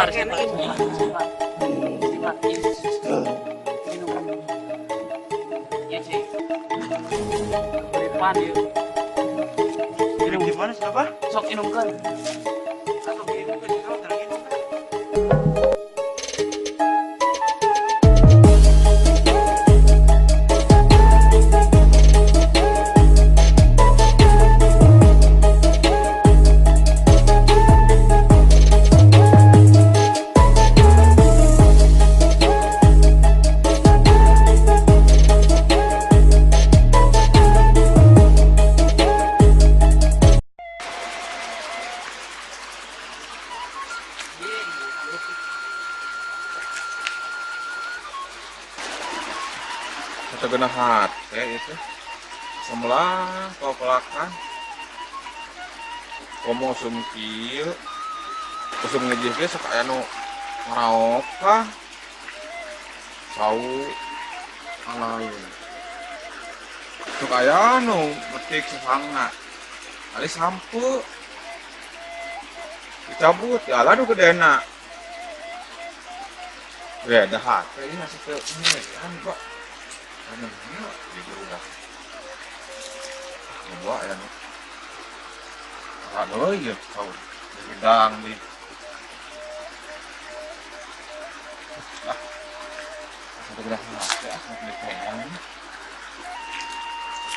Sabar, sabar. Sabar. Sabar. Minum. Ya, sih. Beripan yuk. Minum di mana siapa? Sok inumkeun. Atau minum ke situ terangin. Kata genah hate itu. Semelang kau pelakan. Komo usum kieu. Usum ngejih ge sok aya nu ngaraokan. Sau alain. Sok aya nu metik sesangna. Ali sampe dicabut ya lah nu gedena. Beda hate ini masih ke ini kan kok. Anu di udah. Coba ya nu. Aduh ya kau gedang di. Ah. Satu gedah hate ah mau dipegang.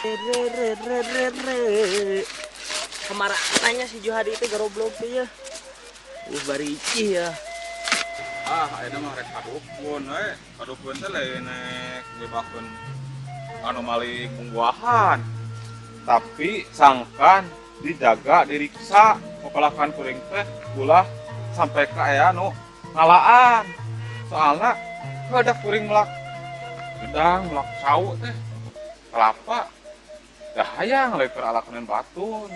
Re re re re re. Kemarahannya si Johadi itu garoblok teh ya. Barici ya. Ah, ayeuna mah rek kadukun we. Kadukun teh lain nek nyebakeun anomali buah-buahan. Tapi sangkan dijaga, diriksa, pepelakan kuring teh ulah sampai ka aya nu ngalaan. Soalna kada kuring melak gedang, melak cau teh kelapa. Dah hayang leueur alakeun batur.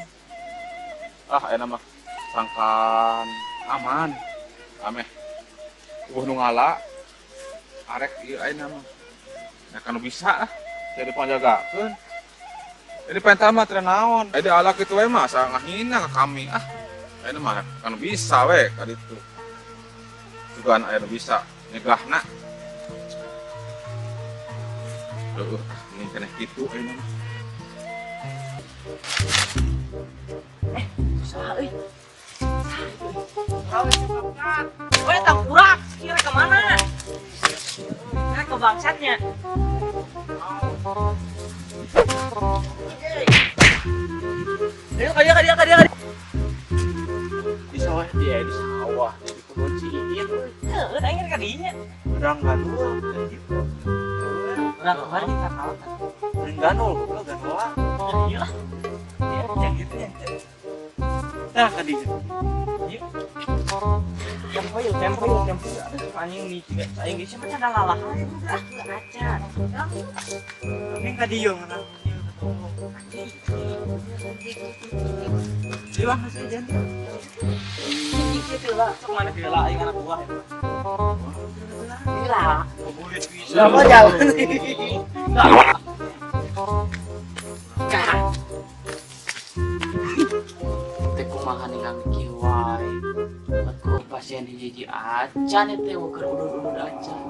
Ah, ayeuna mah sangkan aman. Ameh eueuh nu ngala arek ieu ayeuna mah. Nah, kanu bisa ah jadi panjagakeun. Jadi pentah mah teu naon. Aya ala kitu we mah asa ngahina ka kami ah. Ayeuna mah kanu bisa we ka ditu. Sugan aya nu bisa nyegahna. Heueuh, ini keneh kitu ayeuna mah. Saha euy? Weh, tangkurak, kira ke mana? Kira ke bangsatnya. Ayo, kadia, kadia, kadia, kadia. Di sawah dia, di sawah, di kebun si Iin. Heuh, aing ka dinya. Urang ganul. Urang kemarin kita kalah. Urang ganul, goblok ganul. Iya lah. Ya, yang gitu ya. Nah, ka dinya. Iya. Tempo yuk, tempo yuk, tempo yuk. Aduh, anjing nih juga. Aing geus mah can lalahan udah acan. Ini ka dieu mana? Iya, masih jangan. Kieu lah, sok mana heula aing anak buah. Heula. Bulit bisa. Lama jalan. Kah. Teh kumaha ningali kieu wae. Aku pasien hiji-hiji acan teh keur udud-udud acan.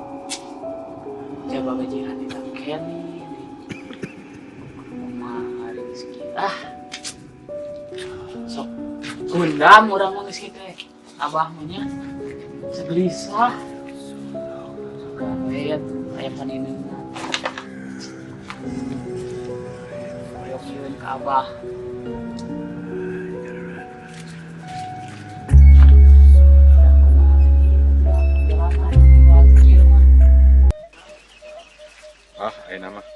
Coba gajihan di kene. Kumaha rezeki ah. Sok gundam urang mah geus kitu teh. Abah mah nya segelisah. Suka we aya paninengan. Hoyong ka abah. Ah, ayeuna mah.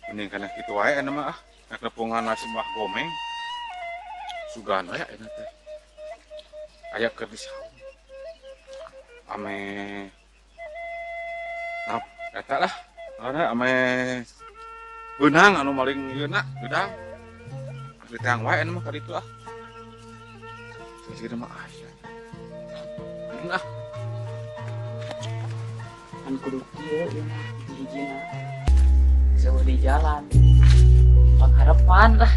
Mending kana kitu wae ayeuna mah ah. Rek nepungan nasi mah gomeng. Sugan we ayeuna teh. Aya keur di saung. Ame nah, eta lah. Karena ame beunang anu maling ieu na, gedang. Diteang wae ayeuna mah ka ditu ah. Geus mah aya. Nah, Kan kudu kieu ieu mah hiji-hijina. Seueuh di jalan. Pangharapan lah.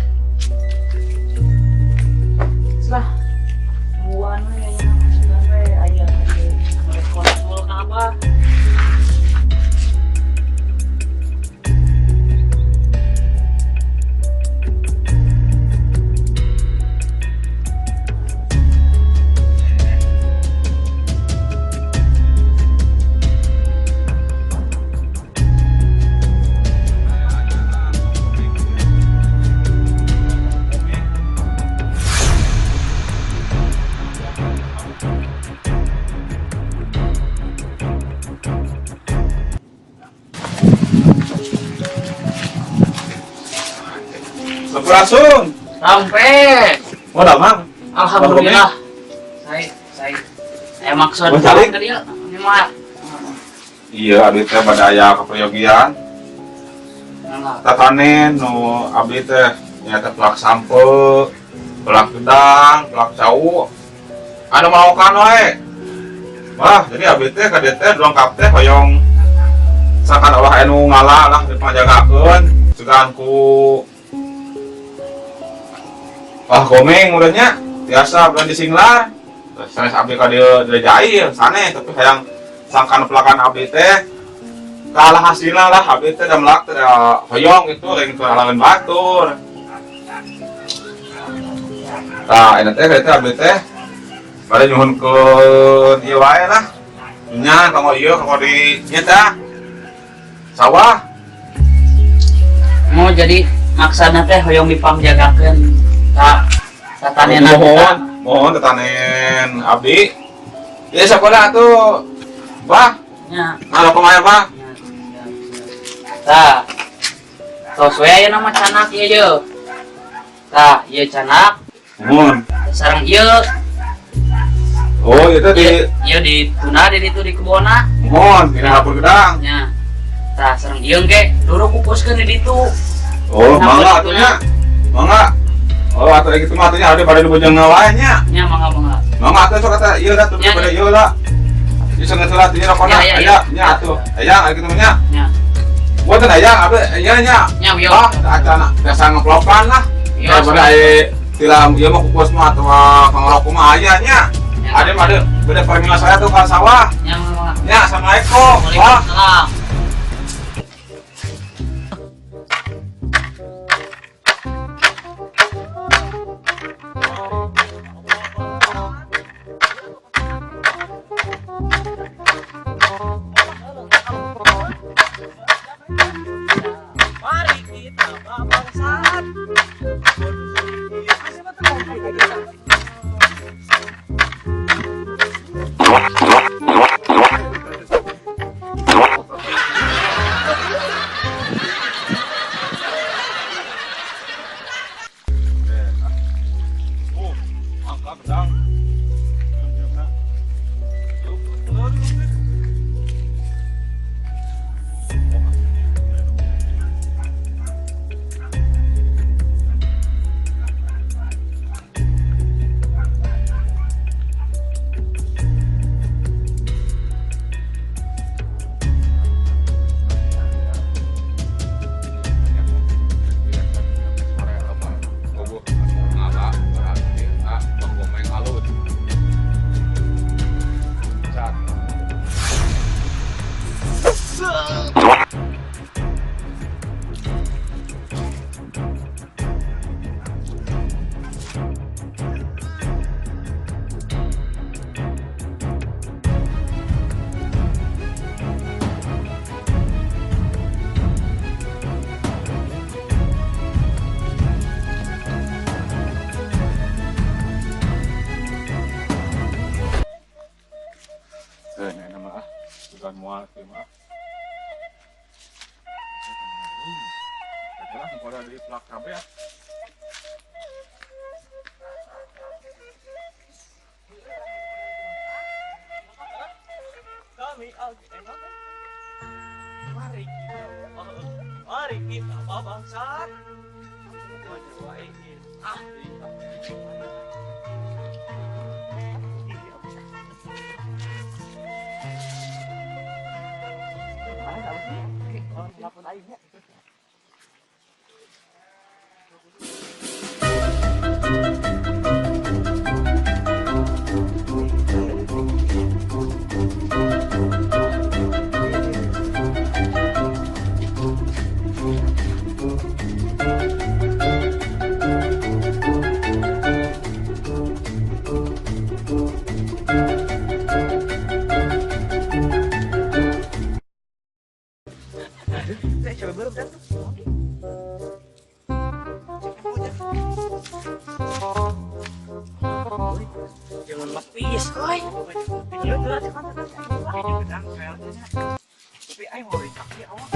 Lah, buan we aya mah sugan we aya. Sampurasun. Sampai. Oh, damang. Alhamdulillah. Saya maksud balik tadi ya. Ini mah. Iya, abdi teh bade aya kaperyogian. Tatanen nu abdi teh nyaeta pelak sampe, pelak gedang, pelak cau. Anu melakukan wae. Wah, jadi abdi teh ka dieu teh dongkap teh hoyong sakan Allah anu ngala lah dipanjagakeun sugan ku Wah gomeng urangnya biasa bulan disinglar sanes abdi ka dieu dijail sanes tapi hayang sangkan pelakan abdi teh kalah hasilna lah abdi teh da melak teh hoyong gitu lain keur alaman batur. Tah eta teh eta abdi teh bade nyuhunkeun ieu wae lah nya kanggo ieu kanggo di nya tah sawah. Mau jadi maksana teh hoyong dipangjagakeun ka tatanenan. Mohon tatanen abdi. Ya sakola atuh. Bah. Nya. Ngalo kumaha, Bah? Tah. Tos we ayeuna mah canak ieu ye. Tah, ieu canak. Mohon. Sareng ieu. Oh, ieu teh di ieu dituna di ditu di kebonna. Mohon, dina dapur gedang. Nya. Tah, sareng ieu ge dulu kupuskeun di ditu. Oh, mangga atuh nya. Mangga. Oh, atuh kitu mah atuh nya abdi bade dibojong wae nya. Nya mangga mangga. Mangga atuh sok eta ieu da tuh bade ieu lah. Ieu sangat salah ieu rokona. Aya nya atuh. Aya kitu mah nya. Nya. Boten aya abdi aya nya. Nya wieu. Ah, acana biasa ngeplokan lah. Ya bade aya tilam ieu mah kupus mah atawa pangrokok mah aya nya. Ade mah bade parmila saya tuh ka sawah. Nya mangga. Nya, assalamualaikum. Waalaikumsalam. Mari kita babangsat. Jangan lepis, oi. Tapi aing mau dikaki awak.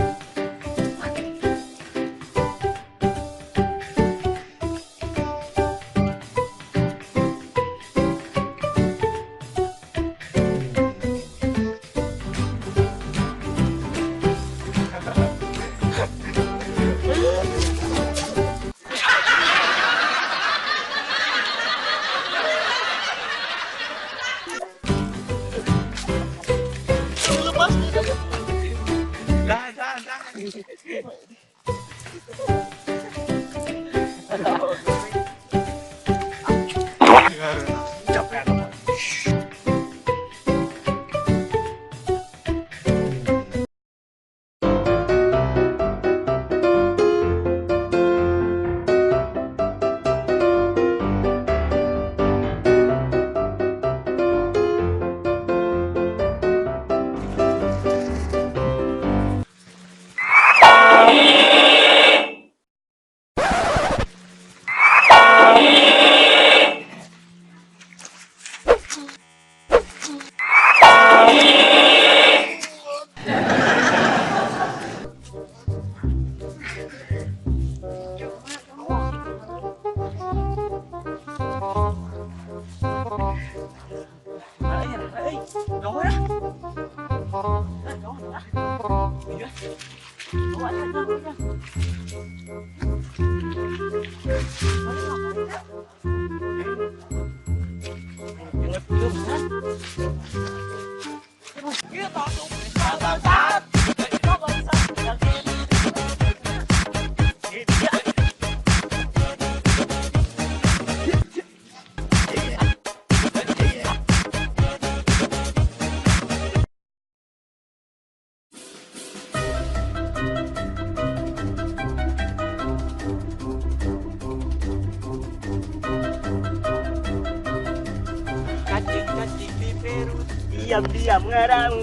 Cacing-cacing di perut, diam-diam ngerang.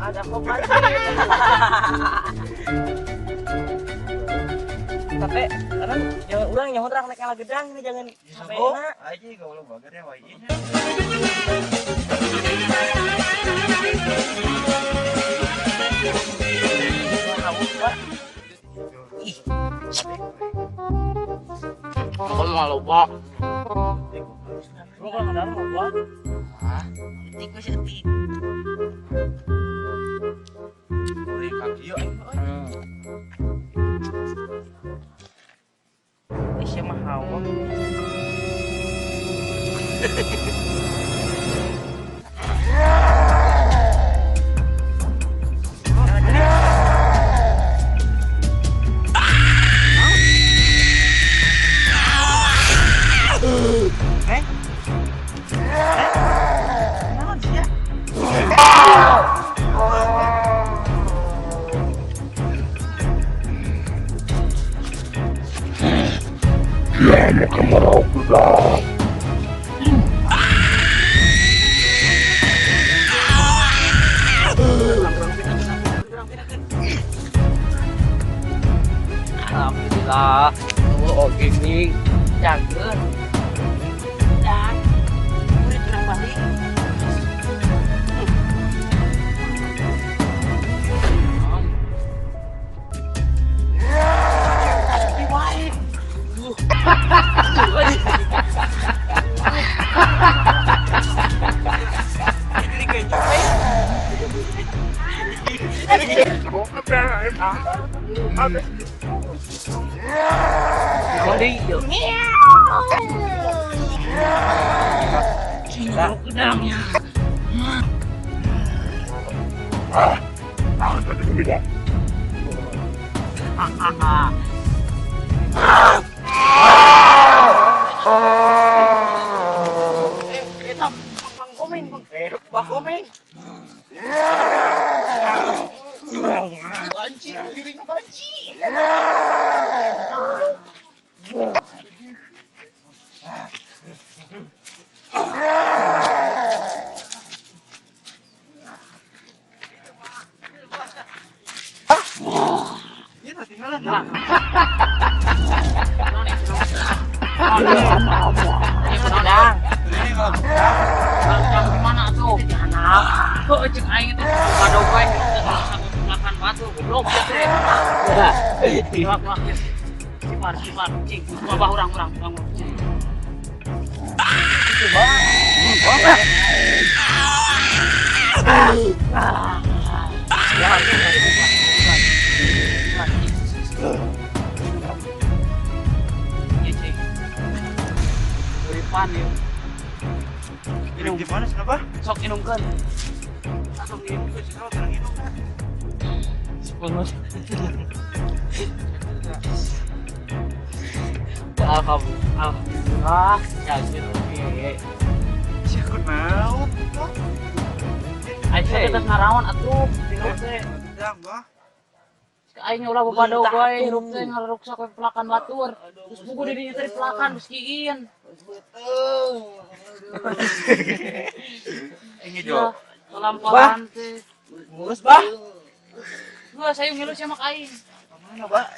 Ada kopi. Tapi karena jangan urang nyaho terang naik kalah gedang ini jangan sampai enak. Aja kalau bagernya wajibnya. Ih. Kalau mau lupa. Lu kalau nggak mau lupa. Hah? Etik wes etik. Boleh kaki yuk. Ih, siapa hawa? Alhamdulillah, oh oke nih, jaga dan murid kurang balik. Minum di mana kenapa? Sok inumkeun. Sok inumkeun cenah terang inum kan. 10. Alhamdulillah, jajan oke. Sia kunaon? Aing teh geus ngaraon atuh, hirup teh. Gedang, bah. Aing ulah bapak wae hirup teh ngaruksak we pelakan batur. Terus buku di dinya teh pelakan geus kiin. Ini jo. Kelamparan teh. Ngurus, bah. Gua saya ngilu sama aing. Mana, bah?